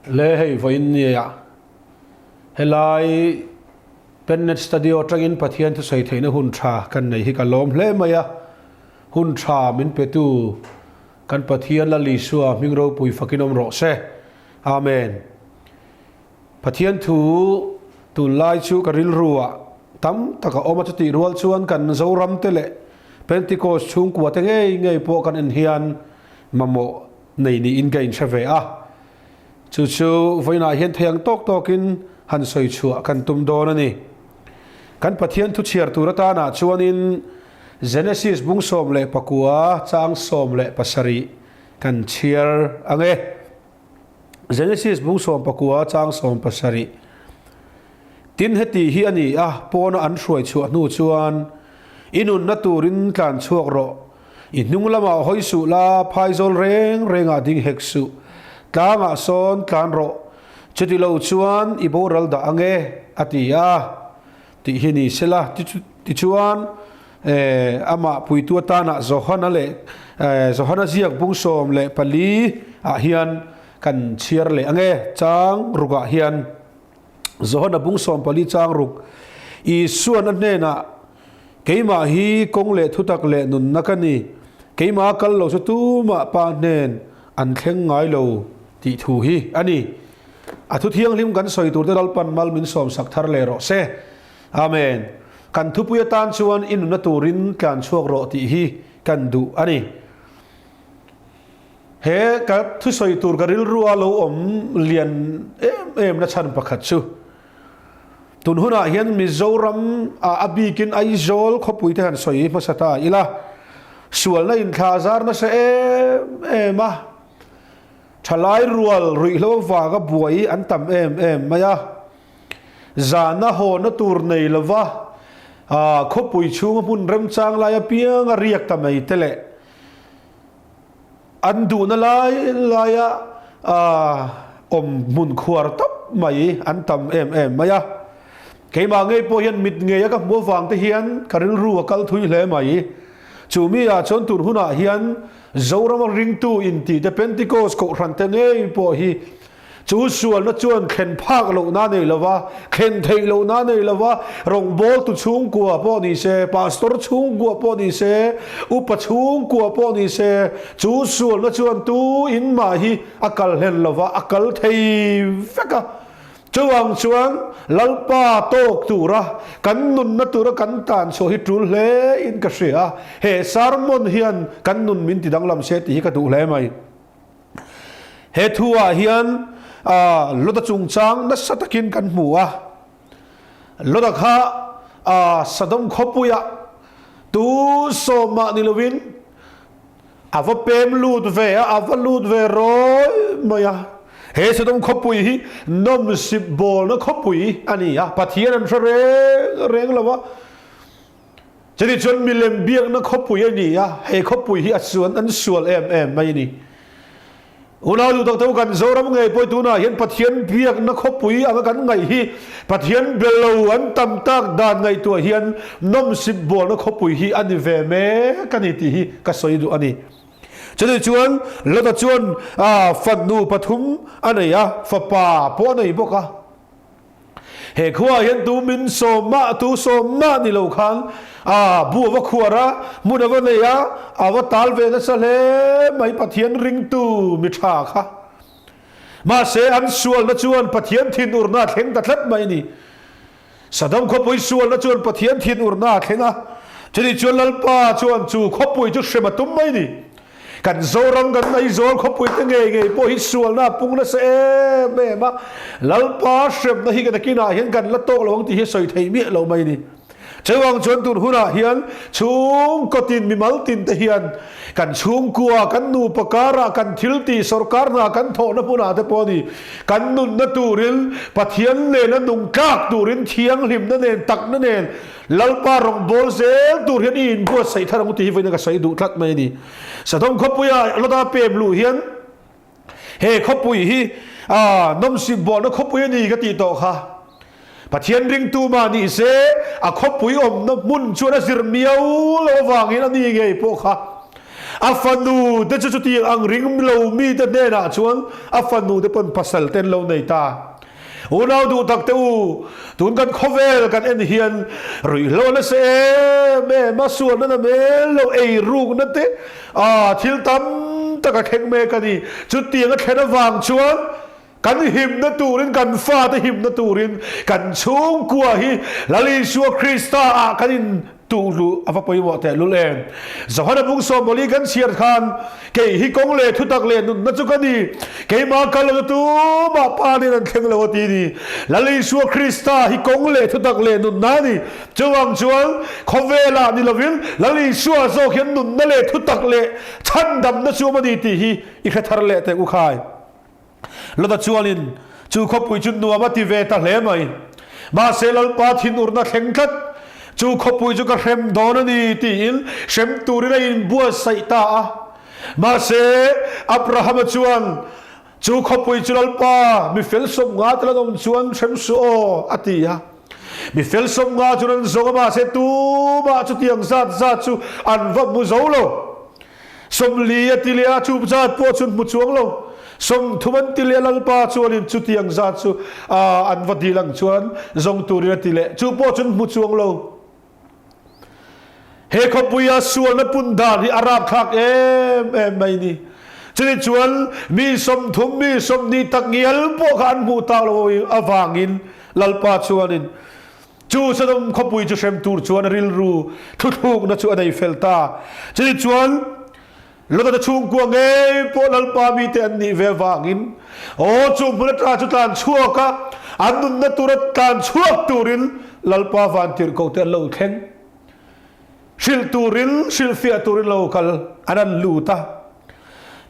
Le hei vawiin nia helai Pennet Studio atangin Pathian thusawi theihna hun tha kan nei hi ka lawm hle mai a, hun tha min petu kan Pathian Lal Isua hming ropui fakin awm rawh se. Amen. Pathian thu tunlai chu ka rilru ah tam tak a awm a, chutih rual chuan kan Zoram te leh Pentecost chhungkua te ngei ngei pawh kan en hian mamawh nei niin ka inhre ve a, chu chu vawiinah hian thei ang tawk tawkin han sawi chhuah kan tum dawn a ni. Kan Pathian thu chhiar tur atanah chuanin Genesis bung 19 chang 17 kan chhiar ang e. Genesis bung 19 chang 17 Tin heti hi a ni a, pawna an hruai chhuah hnu chuan i nunna turin tlan chhuak rawh. I hnung lamah hawi suh la, phaizawl reng rengah ding hek suh. Tlangah sawn tlan rawh, chuti lo chuan i boral dah ang e, a ti a. Tih hi ni sela, tichuan amah puitu atana Johana leh Johana ziak bung 14 ah hian kan chhiar leh ang e, chang rukah hian Johana bung 14 chang ruk Isuan a hnenah Keimah hi kawng leh thutak leh nunna ka ni, keimah kal lo chu tumah pa hnen an thleng ngai lo tih thu hi a ni. A thu thianghlim kan sawi tur te Lalpan mal min sawmsak thar leh rawh se. Amen. Kan thupui atan chuan i nunna turin tlan chhuak rawh tih hi kan duh a ni. He ka thusawi tur ka rilrua lo awm lian em em na chhan pakhat chu Tun hunah hian Mizoram ah a bikin Aizawl khawpui te han sawi hmasa ta ila, sualna inthlah zar nasa em em a, thalai rual ruihhlo avanga buai an tam em em mai a, zahna hawna tur nei lova khawpui chhunga hmun remchang lai apianga riak ta mai te leh An duhna lai laia awm hmun khuar tawp mai an tam em em mai a. Keimah ngei pawh hian mit ngeia ka hmuh avang te hian ka rilru a kal thui hle mai. Chu mi ah chuan tun hunah hian Zorama ringtu intih te Pentecost kohhran te ngei pawh hi Chu sualna chuan thlen phak lohna nei lova, thlen theih lohna nei lova, rawngbawltu chhungkua pawh ni se, pastor chhungkua pawh ni se, upa chhungkua pawh ni se, chu sualna chuan tu in mah hi a kal hlen lova, a kal thei vek a. Chuvang chuan Lalpa tawk tura kan nunna tura kan tan chhuah hi tul hle in ka hria a, he sermon hian kan nun min ti danglam se tih hi ka duh hle mai. He thu ah hian Lota chungchang nasa takin kan hmu a. Lota kha Sodom khawpuiah tu sawmah ni lovin a va pem lut ve a, a va lut ve rawi mai a. He Sodom khawpui hi nawmsip bawlna khawpui a ni a, Pathian an hre reng reng lo a. Chutih chuan milem biakna khawpui a ni a, he khawpui hi a chuan an sual em em mai a ni. Unau duh tak te u kan Zoram ngei pawh tunah hian Pathian biakna khawpui anga kan ngaih hi Pathian be lo an tam tak dan ngaihtuah hian nawmsip bawlna khawpui hi a ni ve mek a ni tih hi ka sawi duh a ni. Chutih chuan Lota chuan fanu pathum a nei a, fapa pawh a nei bawk a. He khuaah hian tu min sawm mah, tu sawm mah ni lo khan a bu a va khuar a, hmun a va nei a, a va tal ve nasa hle mai Pathian ringtu mi tha kha. Mahse an sualna chuan Pathian thinurna a thleng ta tlat mai a ni. Sodom khawpui sualna chuan Pathian thinurna a thleng a, chutih chuan Lalpa chuan chu khawpui chu hrem a tum mai a ni. Kan Zoram kan Aizawl khawpui te ngei ngei pawh hi sualna a pung nasa em em a, Lalpa hremna hi kan akinah hian kan la tawk lo ang tih hi sawi theih miah lo mai a ni. Chuvang chuan tun hunah hian chhungkaw tin mimal tin te hian kan chhungkua, kan nupa karah, kan thil tih sorkar hna kan thawhna hmunah te pawh a ni, kan nunna turin Pathian nena nung tlak turin thianghlimna nen takna nen Lalpa rawngbâwl zêl tûr hian i inbuatsaih thar ang u tih hi vawiin ka sawi duh tlat mai a ni. Sodom khawpuia Lota pem luh hian he khawpui hi nawmsip bawlna khawpui a ni ka tih tawh kha. Pathian ringtu mah ni se a khawpui awmna hmun chuan a zir miau lo avângin a ni ngei pawh kha. A fanu te chu chutiang ang ring lo mite hnenah chuan a fanu te pawn pasal te an lo nei ta. Unau duh tak te u, tun kan khawvel kan en hian ruihhlo nasa em em a, sualna na mel lo, eirukna te ah thil tam tak a thleng mek a ni. Chutiang a thlen avang chuan kan himna turin, kan fate himna turin kan chhungkua hi Lal Isua Krista ah kan in Tuh luh a va pawimawh teh lul em? Johana bung sawmawli kan chhiar khan, Kei hi kawng leh thutak leh nunna chu ka ni, keimah kal lo tumah Pa nen an thleng lo a ti ni. Lal Isua Krista hi kawng leh thutak leh nunna a ni. Chuvang chuan khawvelah ni lovin Lal Isua zawk hian nunna leh thutak leh chhandamna chu awm a ni tih hi i hre thar leh teh u khai. Lota chuanin chu khawpui chu nuam a ti ve ta hle mai. Mahse Lalpa thinurna thleng tlat, chu khawpui chu ka hrem dawn a ni tiin hrem turin a inbuatsaih ta a. Mahse Abrahama chuan chu khawpui chu Lalpa mi fel sawmnga tel an awm chuan hrem suh aw a ti a. Mi fel sawmnga chuan an zawng a mahse tumah chutiang zat zat chu an va hmu zo lo. 40 a ti leh a, chu zat pawh chu an hmu chuang lo. 30 an ti leh a, Lalpa chuanin chutiang zat chu an va dil ang chuan zawng turin a ti leh, chu pawh chu an hmu chuang lo. He khawpuia sualna pun dan hi a rapthlak em em mai ni. Chuni chuan mi 30, mi 20 tak ngial pawh kha an hmuh tak lo avangin Lalpa chuanin Chu Sodom khawpui chu hrem tur chuan a rilru thuthlukna chu a nei fel ta. Chuni chuan Lota chhungkua ngei pawh Lalpa mite an nih ve vangin aw chu hmun ata chu tlan chhuak a, an nunna tura tlan chhuak turin Lalpa vantirhkoh te an lo thleng. Hrilh turin, hrilhfiah turin lo kal an an lut a.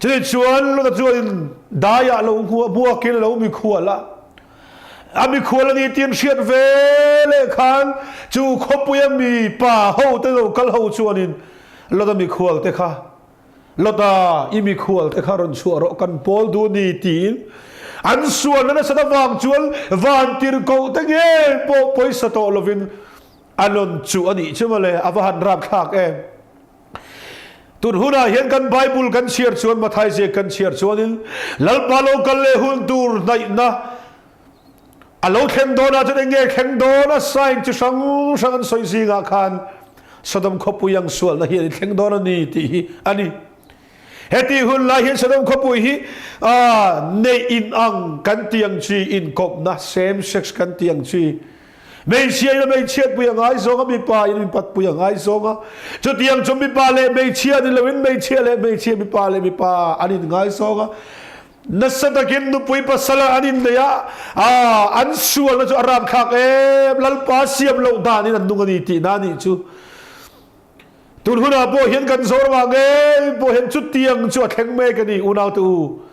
Chuni chuan Lota chuanin daiah lo hmuakin lo mikhual a. A mikhual a ni tih an hriat ve leh khan chu khawpuia mi pa ho te lo kal ho chuanin Lota mikhual te kha, Lota i mikhual te kha rawn chhuah rawh kan pawl duh ni tiin an sualna nasat avang chuan vantirhkoh te ngei pawh pawisa tawh lovin A nun chu a nih chu mawle, a va han rapthlak em. Tun hunah hian kan Bible kan chhiar chuan, Mathai ziak kan chhiar chuanin Lalpa lo kal leh hun tur hnaihna a lo thleng dawnah chuan eng nge thleng dawn a sign chi hrang hrang an sawi zingah khan Sodom khawpui ang sualna hi an thleng dawn a ni tih hi a ni. Heti hun lai hian Sodom khawpui hi neih in ang kan ti ang chi, inkawpna, same sex kan ti ang chi, Hmeichhia in a hmeichhiatpui a ngaizawng a, mipa in mipatpui a ngaizawng a. Chutiang chu mipa leh hmeichhia ni loin hmeichhia leh hmeichhia, mipa leh mipa an inngaizawng a. Nasa takin nupui pasal an innei a, aa, an sualna chu a rapthlak em, Lalpa siam loh danin an nung a ni tihna a nih chu. Tun hunah pawh hian kan Zoramah ngei pawh hian chutiang chu a thleng mek a ni, unaute u.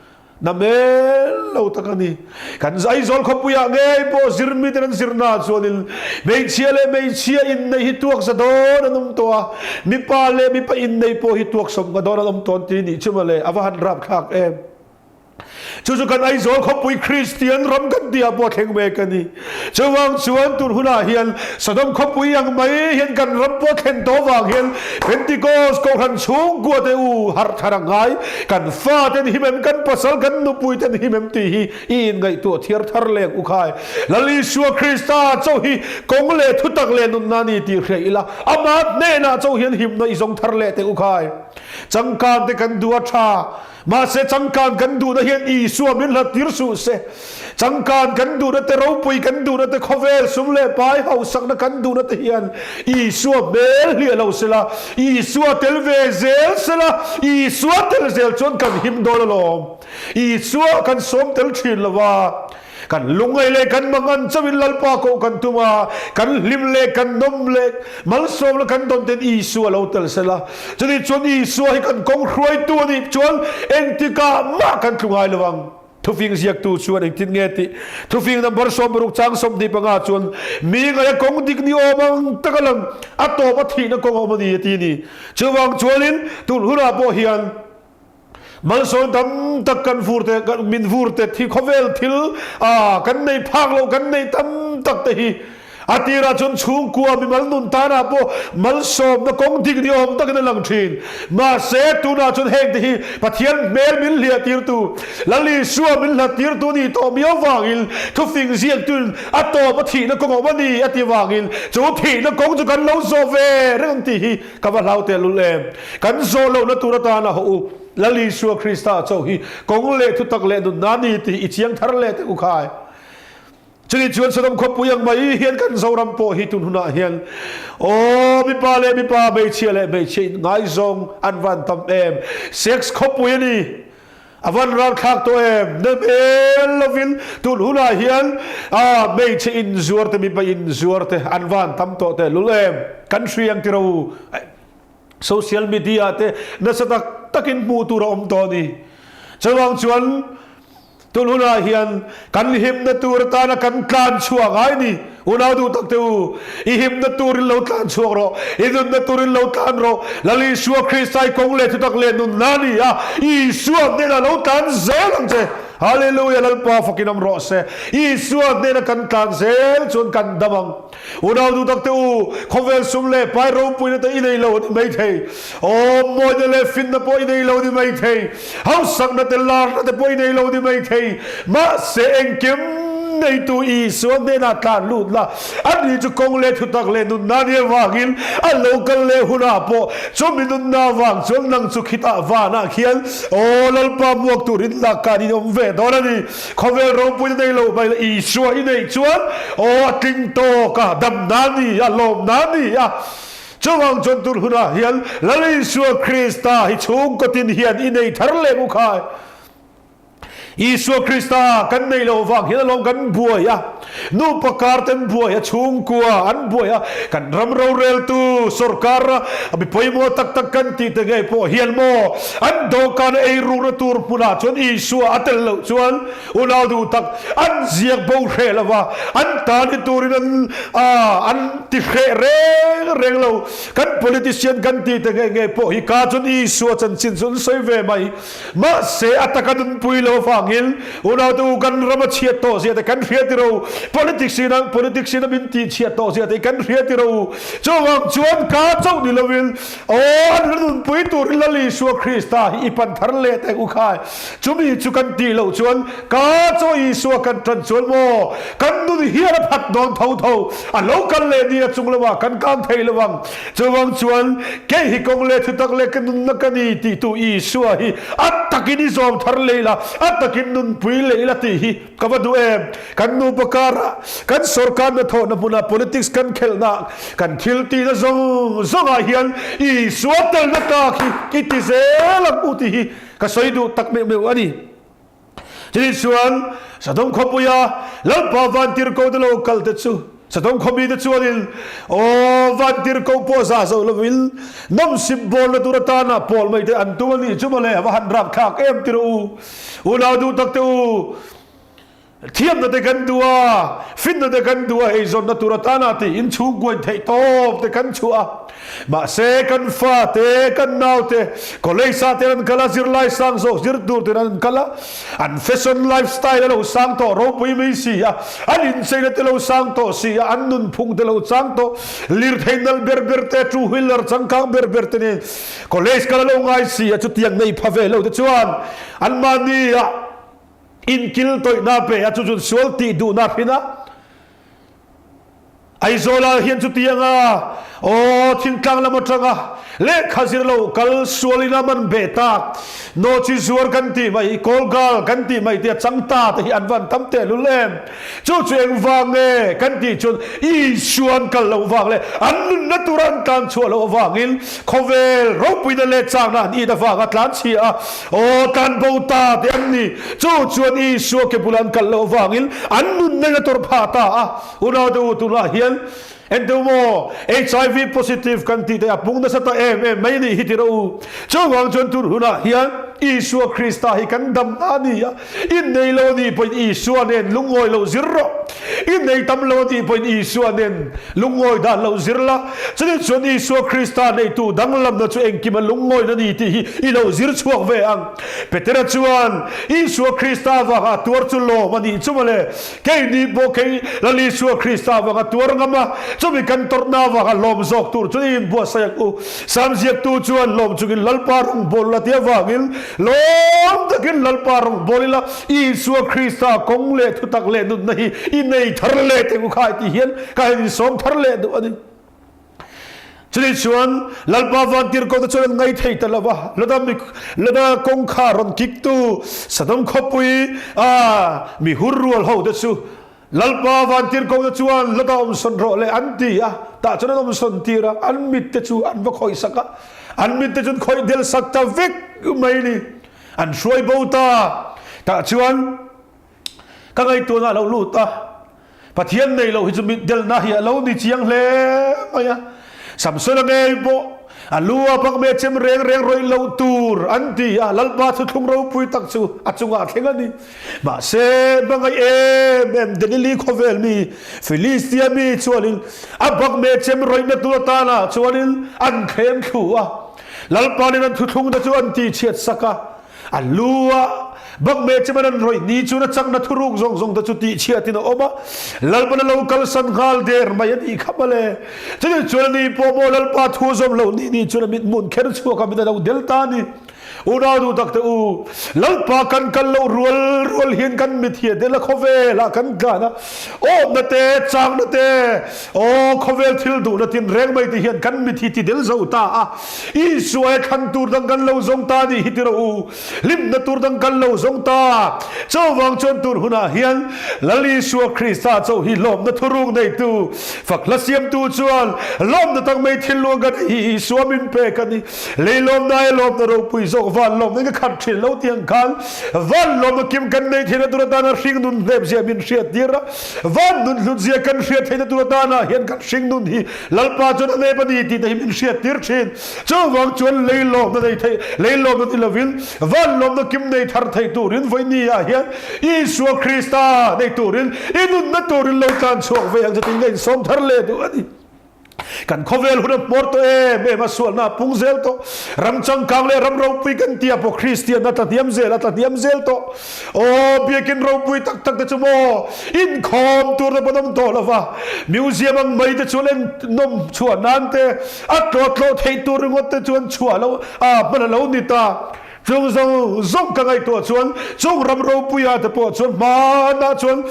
Na hmel lo tak a ni. Kan Aizawl khawpuiah ngei pawh zirmiten an zirna chuanin hmeichhia leh hmeichhia innei hi tuak za dawn an awm tawh a, mipa leh mipa innei pawh hi tuak sawm nga dawn an awm tawh an ti nih chu mawle, a va han rapthlak em. Chu chu kan Aizawl khawpui Kristian ram kan tihah pawh a thleng mek a ni. Chuvang chuan tun hunah hian Sodom khawpui ang mai hian kan ram pawh a thlen tawh vang hian Pentecost kohhran chhungkua te u harh thar a ngai. Kan fa ten him em, kan pasal, kan nupui ten him em tih hi i inngaihtuah thiar thar leng u khai. Lal Isua Krista chauh hi kawng leh thutak leh nunna a ni tih hria ila, amah hnenah chauh hian himna i zawng thar leh teh u khai. Changkan te kan duh a tha. Mahse changkan kan duhna hian Isua min hlat tir suh se. Changkan kan duhna te, ropui kan duhna te, khawvel sum leh pai hausakna kan duhna te hian Isua hmel hliah lo sela, Isua tel ve zel sela, Isua tel zel chuan kan him dawn alawm. Isua kan sawm tel thin lo va. Kan lungngaih leh kan mangan chauhin Lalpa koh kan tum a, kan hlim leh kan nawm leh malsawmna kan dawn ten Isua lo tel sel a. Chutih chuan Isua hi kan kawng hruaitu a nih chuan engtikah mah kan tlu ngai lo ang. Thufing ziaktu chuan engtin nge tih? Thufing number 16 chang 25 chuan mi ngaia kawng dik ni awm ang tak a lang, a tawp a thihna kawng a awm a ni a ti a ni. Chuvang chuanin tun hunah pawh hian, Malsawn tam tak kan vur te, min vur te thi khawvel thil kan nei phak lo kan nei tam tak te hi. A tirah chuan chhungkua mimal nun tanah pawh malsawmna kawng dik ni awm takin a lang thin. Mahse, tunah chuan hengte hi Pathian hmel min hliah tirtu, Lal Isua min hlat tirtu ni tawh miau vangin thufing ziaktuin a tawp a thihna kawng a awm a ni a ti vangin chu thihna kawng chu kan lo zawh ve reng ang tih hi ka va hlau tehlul em. Kan zawh lohna tur atana hawh u, Lal Isua Krista chauh hi kawng leh thutak leh nunna a ni tih i chiang thar leh teh u khai. Chutih chuan Sodom khawpui ang mai hian kan Zoram pawh hi tun hunah hian aw mipa leh mipa, hmeichhia leh hmeichhia in ngaizawng an van tam em. Sex khawpui a ni. A van ralthlak tawh em. Na hmel lovin tun hunah hian a hmeichhe inzuar te mipa inzuar te an van tam tawh tehlul em. Kan hria ang tiro u. Social media te nasa tak takin hmuh tur a awm tawh a ni. Chuvang chuan Tun hunah hian kan himna tur atana kan tlan chhuak ngai ni. Unau duh tak te u, i himna turin lo tlan chhuak rawh, i nunna turin lo tlan rawh. Lal Isua Krista i kawng leh thutak leh nunna a ni a, Isua hnenah lo tlan zel ang che. Hallelujah, Lalpa fakin awm rawh se. Isua hnena kan tlan zel chuan kan dam ang. Unau duh tak te u, khawvel sum leh pai ropuina te i nei lo a ni maithei. Aw, mawina leh finna pawh i nei lo a ni maithei. Hausakna te larna te pawh i nei lo a ni maithei. Mahse, engkim neitu Isua hnenah tlan lut la, ani chu kawng leh thutak leh nunna ni avangin a lo kal leh hunah pawh chumi nunna avang chuan nang chu khitah vanah khian aw Lalpa muak turin lakah in awm ve dawn a ni. Khawvel ropuina nei lo mai la Isua i neih chuan aw a tling tawk a, damna a ni a, lawmna a ni a. Chuvang chuan tun hunah hian Lal Isua Krista hi chhungkaw tin hian i nei thar leh mu khai. Isua Krista kan neih loh vang hian alawm kan buai a, nupa kar te an buai a, chhungkua an buai a, kan ram roreltu sorkar a mi pawimawh tak tak kan tih te ngei pawh hian maw an dawhkan a eirukna tur hmunah chuan Isua a tel loh chuan unau duh tak an ziak bo hreh lo va, an tan hi turin an an ti hreh reng reng lo. Kan politician kan tih te ngei ngei pawh hi ka chuan Isua chanchin chu an sawi ve mai. Mahse a taka nunpui lo avangin unaute u kan ram a chhiat tawh zia te kan hria ti ro, politics in a politics in a min tih chhiat tawh zia te kan hria ti ro. Chuvang chuan ka chauh ni lovin aw an la nunpui turin Lal Isua Krista hi i pan thar leh teh u khai. Chumi chu kan tih loh chuan ka chaw Isua kan tan chuan maw kan nun hian a phat dawn tho tho, a lo kal leh ni a chung lamah kan kang thei lo ang. Chuvang chuan kei hi kawng leh thutak leh ka nunna ka ni tihtu Isua hi a takin i zawm thar leh ila, a takin nunpui leh ila tih hi ka va duh em. Kan nupa karah, kan sorkar hnathawhna hmunah politics kan khelhna, kan thil tihna zawng zawngah hian Isua telna tlak hi i ti zel ang u tih hi ka sawi duh tak meuh meuh a ni. Chutih chuan Sodom khawpuia Lalpa vantirhkoh te lo kal te chu Sodom khawmi te chuanin, Aw, vantirhkoh pawh zah zo lovin nawmsip bawlna tur atana pawl mai te an tum a nih chu mawle, a va han rapthlak em ti rawh u, unau duh tak te u. Thiamna te kan duh a, finna te kan duh a, eizawnna tur atana tiin chhungkuain theih tawp te kan chhuah a. Mahse, kan fa te, kan nau te, college ah ten an kal a, zirlai sang zawk zir tur ten an kal a, an fashion life style a lo sang tawh ropui mai si a, an incheina te lo sang tawh si a, an nunphung te lo chang tawh, lirthei nal ber ber te, two wheeler changkang ber ber te nen college kal a lo ngai si a, chutiang nei pha ve lo te chuan anmahni ah inkil tawihna pe a, chu chuan sual tih duhna a hrin a. Aizawlah hian chutianga aw thingtlang lam atanga lehkha zir lo kal sualin a man beh tak, nawchi zuar kan tih mai, call girl kan tih mai tia chang ta te hi an van tam tehlul em. Chu chu engvang nge kan tih chuan Isua an kal loh vang leh an nunna tura an tlan chhuah loh avangin khawvel ropuina leh chakna an it avanga tlan chhia a, aw tlan bo ta te an ni. Chu chuan Isua ke bula an kal loh avangin an nunna in a tawrh phah ta a. Unaute u tunah hian enteu maw HIV positive kan tih te a pung nasa ta em em mai nih hi ti rawh u. Chuvang chuan tun hunah hian Isua Krista hi kan dam a ni a, innei lo a nih pawhin Isua nen lungawi lo zir rawh. I nei tam lo a tih pawhin Isua nen lungawi dan lo zir la. Chutiang chuan Isua Krista neitu danglamna chu engkim a lungawina ni tih hi i lo zir chhuak ve ang. Petera chuan Isua Krista avanga a tuar chu lawm a nih chu mawle. Keini pawh kei Lal Isua Krista avanga tuar ngam a, chumi kan tawrhna avanga lawm zawk tur chu i inbuatsaih ang u. Sam ziaktu chuan lawm chungin Lalpa rawngbawl la ti avangin lawm takin Lalpa rawngbawl ila Isua Krista kawng leh thutak leh nunna hi i nei thar leh teh u khai tih hian ka han insawm thar leh duh a ni. Chutih chuan Lalpa vantirhkohte chuan an ngai thei ta lo va, Lota mi Lota kawngkhar rawn kiktu Sodom khawpui a mi hur rual hote chu Lalpa vantirhkohte chuan Lota awmsawn rawh le an ti a, tah chuan an awmsawn tir a, an mitte chu an va khawih sak a, an mitte chu an khawih del sak ta vek mai ni, an hruai bo ta. Tah chuan Ka ngaihtuahna a lo lut a, Pathian nei loh hi chu mitdelna hi a lo ni chiang hle mai a. Samsona ngei pawh a lu a bak me chem reng reng rawih loh tur an ti a, Lalpa thuthlung ropui tak chu a chungah a thleng a ni. Mahse, hmangaih em em Delili khawvel mi, Filistia mi chuanin a bak me chem rawihna tur atana chuanin an thlem thlu a, Lalpa nen an thuthlungte chu an tihchhiat sak a. A lu a bakmeh chiman an rawih ni chuan a chakna thuruk zawng zawng te chu tihchhiatin a awm a, Lalpan a lo kalsan nghal der mai a nih kha mawle. Chutih chuan a ni pawh maw Lalpa thu zawm loh ni ni chuan a mithmun kher chhuak a mit a lo del ta a ni. Unau duh tak te u, Lalpa kan kal loh rual rual hian kan mit hi a del a khawvel ah kan tlan a, awmna te, chakna te, aw khawvel thil duhna tin reng mai te hian kan mit hi ti del zo ta a. Isua he thlan tur dang kan lo zawng ta nih hi ti rawh u. Hlimna tur dang kan lo zawng ta. Chuvang chuan tur hunah hian Lal Isua Krista chauh hi lawmna thuruk neitu, fak hla siamtu chuan lawmna tak mai thil luang kan ei hi Isua min pek a ni. Lei lawmna ai lawmna ropui zawk van lawmna in ka khat thin lo tih ang khan van lawmna kim kan nei theihna tur atana hringnun hnepzia min hriattir a, van nun hlutzia kan hriat theihna tur atana hian kan hringnun hi Lalpa chuan a nep a ni tih te hi min hriat tir thin. Chuvang chuan lei lawmna nei thei, lei lawmna ni lovin van lawmna kim nei thar thei turin vawiini ah hian Isua Krista nei turin i nunna turin lo tlan chhuak ve ang che tiin ka insawm thar leh duh a ni. Kan khawvel hun a hmawr tawh em em a, sualna a pung zel tawh. Ram changkang leh ram ropui kan tia pawh Kristianna tla hniam zel a tla hniam zel tawh. Aw, biakin ropui tak tak te chu maw inkhawm tur te pawh an awm tawh lo va, museum ang mai te chuan en nawm chhuah nan te, a tlawh tlawh theih tur ringawt te chuan chhuah lo a hman a lo ni ta. Chung zawng zawng ka ngaihtuah chuan chung ram ropuia te pawh chuan hmanah chuan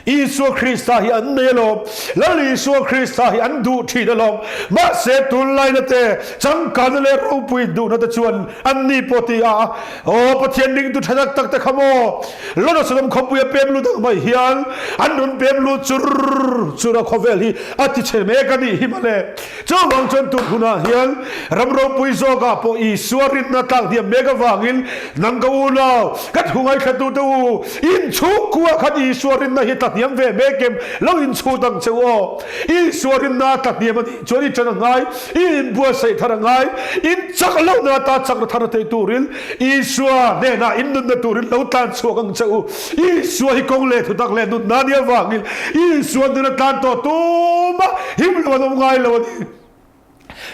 Isua Krista hi an nei alawm, Lal Isua Krista hi an duh thin alawm. Mahse tunlaina te changkanna leh ropui duhna te chuan an ni pawh ti a, Aw Pathian ringtu tha tak tak te kha maw, Lona Sodom khawpui a pem lut ang mai hian an rawn pem lut chur chur a, khawvel hi a ti chhe mek a nih hi mawle. Chuvang chuan tun hunah hian ram ropui zawkah pawh Isua rinna tlak hniam mek avangin nang ka unau, ka thu ngaithlatute u, inchhungkua khan Isua rinna hi tla hniam ve mek em? Lo inchhut ang che u aw. Isua rinna a tla hniam a nih chuan i ṭan a ngai, i inbuatsaih thar a ngai, in chak lohna ata chakna thar a thei turin Isua hnenah in nunna turin lo tlan chhuak ang che u. Isua hi kawng leh thutak leh nunna a nih avangin Isua nuna tlan tawh tumah him lo an awm ngai lo a ni.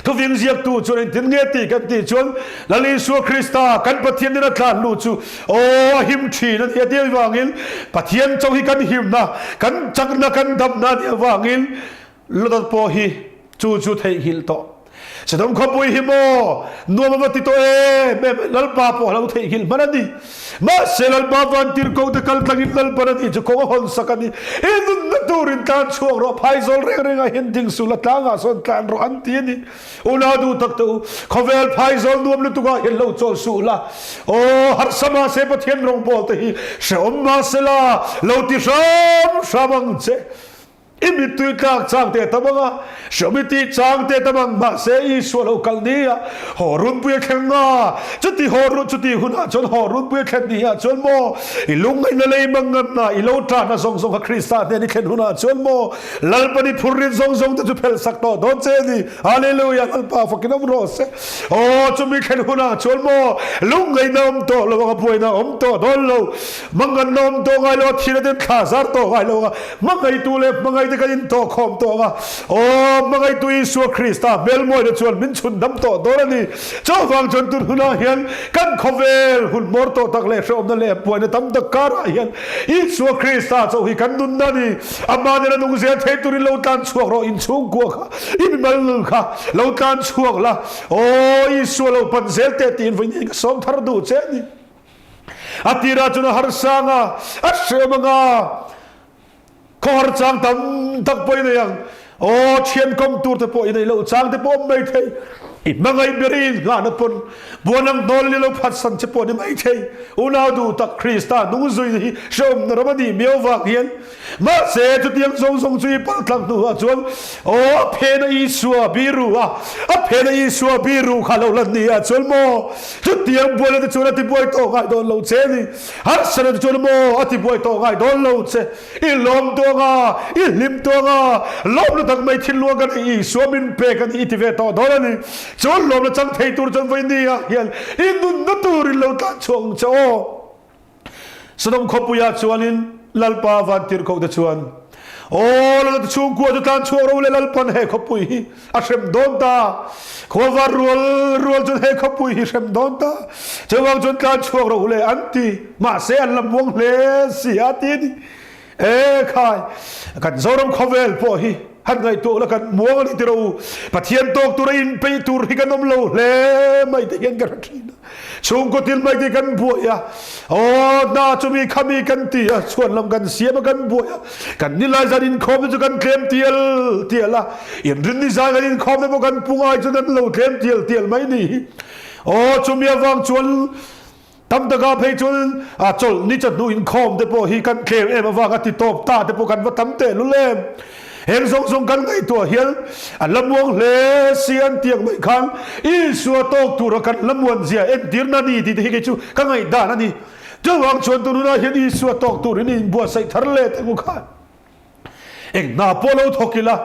Thuving ziaktu chuan engtin nge tih kan tih chuan Lal Isua Krista kan Pathian nuna tlan luh chu aw a him thin a ni a tih avangin Pathian chauh hi kan himna, kan chakna, kan damna a nih avangin Lota pawh hi chu chu theihnghilh tawh. Sodom khawpui hi maw nuam a va ti tawh em em, Lalpa pawh a lo theihnghilh hman a ni. Mahse Lalpa vantirhkoh te kal tlangin Lalpan a nih chu kawng a hawn sak a ni. I nunna turin tlan chhuak rawh, phaizawl reng rengah hian ding suh la, tlangah sawn tlan rawh an ti a ni. Unau duh tak te u, khawvel phaizawl nuam lutukah hian lo chawl suh la. Aw, harsa mahse Pathian rawngbawlte hi hrehawm mahse la, lo ti hram hram ang che. I mittui tlak chang te tam ang a, hreawm i tih chang te tam ang, mahse Isua lo kal ni a, haw runpui a thleng a, chuti haw run chuti hunah chuan haw runpui a thlen ni ah chuan maw, i lungngaihna lei manganna, i lo tahna zawng zawng kha Krista hnen i thlen hunah chuan maw, Lalpan i phurrit zawng zawng te chu phelh sak tawh dawn che a ni. Hallelujah, Lalpa fakin awm rawh se. Aw, chumi thlen hunah chuan maw, lungngaihna awm tawh lo ang a, buaina awm tawh dawn lo. Manganna awm tawh ngai lo a, thil a den thla zar tawh ngai lo ang a, hmangaihtu leh hmangaihte kan intawh khawm tawh ang a, aw, hmangaihtu Isua Krista hmelmawina chuan min chhun dam tawh dawn a ni. Chuvang chuan tun hunah hian kan khawvel hun hmawr tawh tak leh hrehawmna leh buaina tam tak karah hian Isua Krista chauh hi kan nunna a ni. Amah nena nung zel thei turin lo tlan chhuak rawh, inchhungkua kha, i mimal nun kha lo tlan chhuak la, aw, Isua lo pan zel teh tiin vawiin ka sawm thar duh che a ni. A tirah chuan a harsang a, a hreawm ang a, khawhar chang tam tak pawh i nei ang. Aw, thian kawm tur te pawh i neih loh chang te pawh awm mai thei. I hmangaih ber i inngahna pawn buan ang hnawl ni lo phatsan che pawh ni mai thei. Unau duh tak Krista nung zui hi hreawmna ram a nih miau vang hian Mahse, chutiang zawng zawng chu i paltlang hnuah chuan, aw, a phena Isua biru a, a phena Isua biru kha lo lan ni ah chuan maw, chutiang buaina te chuan a tibuai tawh ngai dawn lo che a ni. Harsatna te chuan maw a tibuai tawh ngai dawn lo che. I lawm tawh ang a, i hlim tawh ang a, lawmna tak mai thinlung ka neih Isua min pek a ni i ti ve tawh dawn a ni. Chuan lawmna chang thei tur chuan vawiin ah hian i nunna turin lo tlan chhuak ang che aw. Sodom khawpuiah chuanin Lalpa vantirhkohte chuan, Aw, Lalpa chhungkua chu tlan chhuak ro le Lalpan he khawpui hi a hrem dawn ta. Khua var rual rual chuan he khawpui hi hrem dawn ta. Chuvang chuan tlan chhuak ro le an ti. Mahse an la muang hle si a ti a ni. E khai, kan Zoram khawvel pawh hi han ngaihtuah la kan muang a ni tiro. Pathian tawk tura inpeih tur hi kan awm lo hle mai te hian ka hre thin a. Chhungkaw thil mai te kan buai a, aw hna chumi khami kan ti a, chhuan lam kan siam a kan buai a, kan nilai zan inkhawm te chu kan tlem tial tial a, inrinni zan kan inkhawm te pawh kan pu ngai chuan kan lo tlem tial tial mai ni hi. Aw chumi avang chuan Tam taka phei chuan a chawlh ni chawhnu inkhawm te pawh hi kan tlem em avang a ti tawp ta te pawh kan va tam tehlul em. Heng zawng zawng kan ngaihtuah hian a la muang hle si an tiang mai khan Isua tawk tura kan la muan zia entirna ni tih te hi kei chu ka ngaihdan a ni. Chuvang chuan tununah hian Isua tawk turin i inbuatsaih thar leh teh ngu khan. Eng hna pawh lo thawk ila,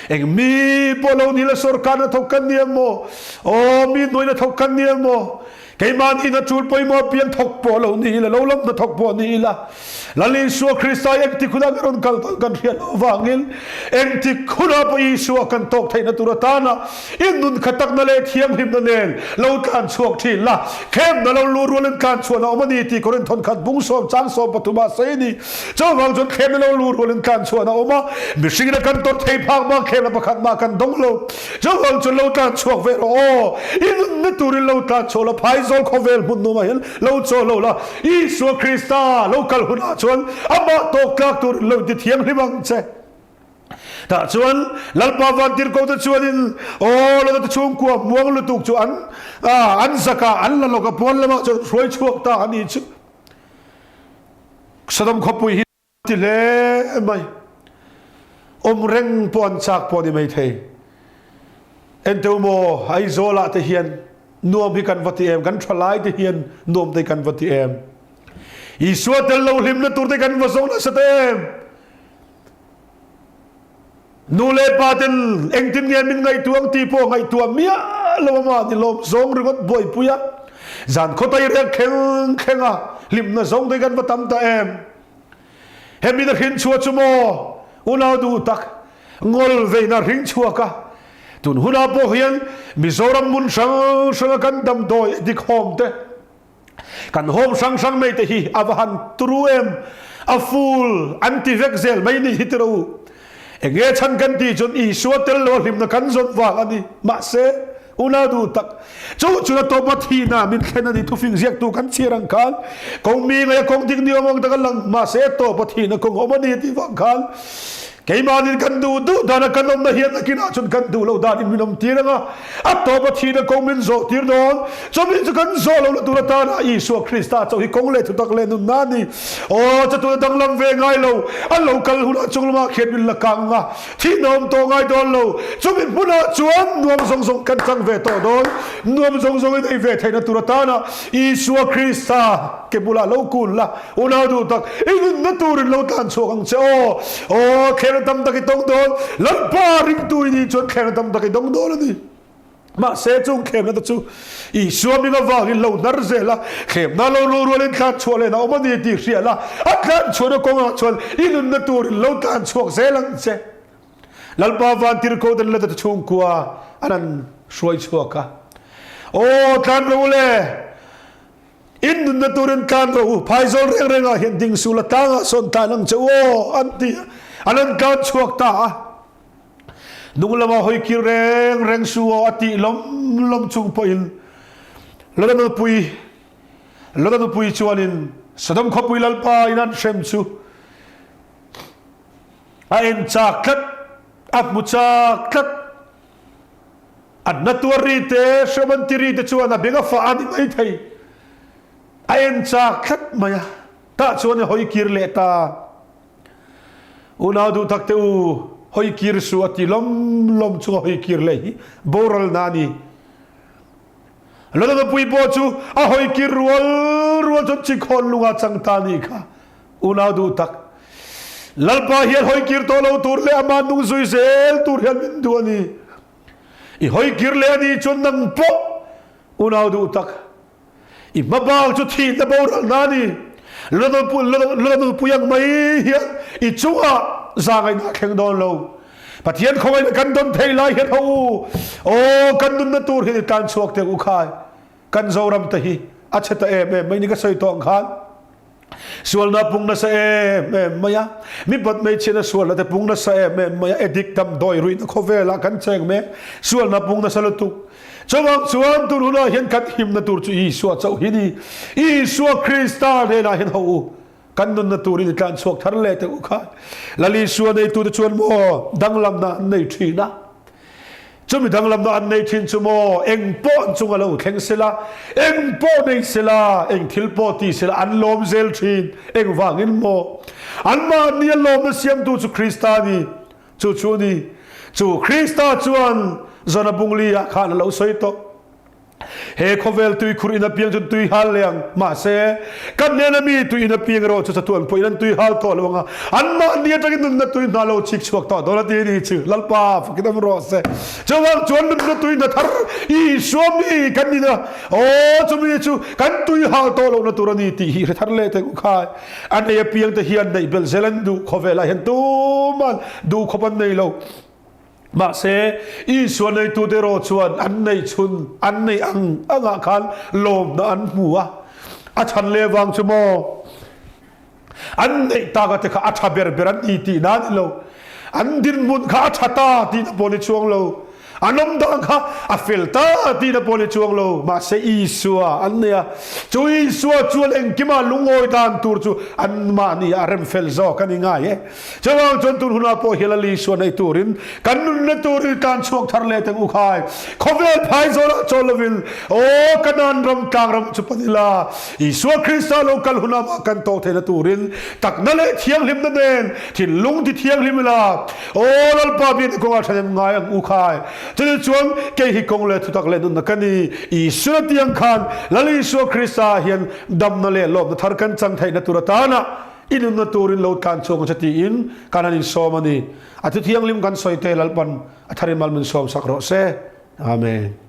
eng mi pawh lo ni ila sorkar na thawk kan ni em maw? Aw, mi hnuai na thawk kan ni em maw? Keimahni na tul pawimawh apiang thawk pawh lo ni ila, lo lam hna thawk pawh ni ila, Lal Isua Krista hi engtik hunah kan rawn kal dawn kan hriat loh avangin engtik hunah pawh Isua kan tawk theihna tur atana i nun kha takna leh thianghlimna nen lo tlan chhuak thin la, khemna lo lu rualin tlan chhuahna awm a ni tih Korinth thawnkhat bung sawm chang 13 ah sawi a ni. Chuvang chuan thlemna lo lu rualin tlan chhuahna a awm a, mihringin a kan tawrh thei phak bak thlemna pakhat mah kan dawng lo. Chuvang chuan lo tlan chhuak ve rawh aw, i nunna turin lo tlan chhuak la, phaizawl khawvel hmun nuamah hian lo chaw lo la, Isua Krista lo kal hunah chuan amah tawk tlak turin lo inti thianghlim ang che. Tah chuan Lalpa vantirhkohte chuanin aw Lota te chhungkua muang lutuk chu an an zakah an la lawk a, puan lamah chuan hruai chhuak ta a ni chu. Sodom khawpui hi ti hle mai. Awm reng pawh an chak pawh a ni maithei. Enteu maw Aizawl ah te hian nuam hi kan va ti em, kan thalai te hian nuam te kan va ti em. Isua tel lo hlimna tur te kan va zawng nasa ta em. Nu leh pa ten engtin nge min ngaihtuah ang tih pawh ngaihtuah miah lo a mahni lawm zawng ringawt buaipui a, zan khawtai riak thleng thleng a hlimna zawng te kan va tam ta em? Hemi na hrin chhuah chu maw unau duh tak ngawl veina hring chhuak a, tun hunah pawh hian Mizoram hmun hrang hranga kan damdawi dikhawm te, Kan home hrang hrang mai te hi a va han turu em, a full an ti vek zel mai ni hi tiro u. Enge chhan kan tih chuan Isua tel lo a hlimna kan zawn vang a ni. Mahse, unau duh tak, chu chu a tawp a thihna min thlen a ni thufing ziaktu kan chhiar ang khan kawng mi ngaih a kawng dik ni awm ang tak a lang, mahse a tawp a thihna kawng awm a ni tih vang khan. Keimahnin kan duh duh dana kan awmna hian nakinah chuan kan duh loh danin min awm tir ang a, a tawpa thihna kawng min zawh tir dawn. Chumi chu kan zawh lohna tur atana Isua Krista chauh hi kawng leh thutak leh nunna a ni. Aw, chatuan a danglam ve ngai lo. A lo kal hunah chung lamah khian min la kang ang a, thihna awm tawh ngai dawn lo. Chumi hmunah chuan nuam zawng zawng kan chang ve tawh dawn. Nuam zawng zawng in ei ve theihna tur atana Isua Krista ke bulah lo kun la. Unau duh tak, i nunna turin lo tlan chhuak ang che aw. Aw, thlerna tam tak i tawng dawn. Lalpa ringtu i nih chuan thlerna tam tak i dawng dawn a ni. Mahse, chung thlemna te chu Isua hming avangin lo hnar zel a, thlemna lo ru rualin tlan chhuah lehna awm a ni tih hria la, a tlan chhuahna kawngah chuan i nunna turin lo tlan chhuak zel ang che. Lalpa vantirhkoh ten leta te chhungkua an han hruai chhuak a. Aw, tlan rawh u le! In nunna turin tlan rawh u, phaizawl reng rengah hian ding suh la tlangah sawn tlan ang che u aw, an ti a, an han tlan chhuak ta a. Nung lama hawi kir reng reng suh aw a tih lawm lawm chung pawhin Lota nupui Lota nupui chuanin Sodom khawpui Lalpa in an hrem chu a en chak tlat, a hmu chak tlat. A hna tuar ri te, hrem an ti ri te chuan a beng a fah a ni mai thei. A en chak tlat mai a, tah chuan i hawi kir leh ta. Unau duh tak te u, hawi kir suh a ti lawm lawm chung a hawi kir leh hi boralna a ni. Lawna nupui pawh chu a hawi kir rual rual chuan chikhawn lunga chang ta a nih kha. Unau duh tak, Lalpa hian hawi kir tawh lo tur leh amah nung zui zel tur hian min duh a ni. I hawi kir leh a nih chuan nang pawh unau duh tak, i hmabak chu thihna boralna a ni. Lawna nupui ang mai hian i chungah zahngaihna a thleng dawn lo. Pathian khawngaihna kan dawn theih lai hian ho u, aw kan nunna tur hian i tlan chhuak teh u khai. Kan Zoram te hi a chhe ta em em mai ni ka sawi tawh ang khan. Sualna pung nasa em em mai a, mipat hmeichhiatna sualna te pung nasa em em mai a, addict damdawi ruihna khawvelah kan cheng mek, sualna pung nasa lutuk. Chuvang chuan tun hunah hian kan himna tur chu Isua chauh hi ni. Isua Krista hnenah hian ho u, kan nunna turin i tlan chhuak thar leh teh u kha. Lal Isua neitute chuan maw danglamna an nei thin a. Chumi danglamna an nei thin chu maw, eng pawh an chung a lo thleng sela, eng pawh nei sela, eng thil pawh ti sela an lawm zel thin. Engvangin maw? Anmahni a lawmna siamtu chu Krista a ni. Chu chu a ni. Chu Krista chuan Jona bungli-ah khan a lo sawi tawh. He khawvel tuikhur in apiang chuan tui hal leh ang. Mahse, kan hnena mi tui in apiang erawh chu chatuan pawhin an tui hal tawh lo ang a, anmahni atangin nunna tui hna lo chik chhuak tawh dawn a ti a ni chu. Lalpa fakin awm rawh se. Chuvang chuan nunna tui hna thar Isua mi kan ni a, aw chumi chu kan tui hal tawh lohna tur a ni tih hi hre thar leh teh u khai. An ei apiang te hian neih belh zel an duh khawvelah hian tuman duh khawp an nei lo. Mahse, Isua neitute erawh chuan an neih chhun an neih ang angah khan lawmna an hmu a. A chhan leh vang chu maw? An neih taka te kha a tha ber ber an ni tihna a ni lo. An dinhmun kha a tha ta tihna pawh a ni chuang lo. An awm dan kha a fel ta tihna pawh a ni chuang lo. Mahse, Isua an nei a. Chu Isua chuan engkimah lungawi dan tur chu anmahni a rem fel zawk a ni ngai e. Chuvang chuan tun hunah pawh hian Lal Isua nei turin kan nunna turin tlan chhuak thar leh teng u khai. Khawvel phai zawlah chawl lovin aw Kanaan ram tlang ram chu pan ila Isua Krista lo kal hunah mah kan tawh theihna turin takna leh thianghlimna nen thinlung ti thianghlim ila aw Lalpa biakna kawngah thahnem ngai ang u khai. Chutih chuan kei hi kawng leh thutak leh nunna ka ni. Isua tiang khan Lal Isua Krista hian damna leh lawmna thar kan chang theihna tur atana I nunna turin lo tlan chhuak ang che tiin kan han insawm a ni. A thuthianghlim kan sawi te Lalpan a thar in mal min sawm sak rawh se. Amen.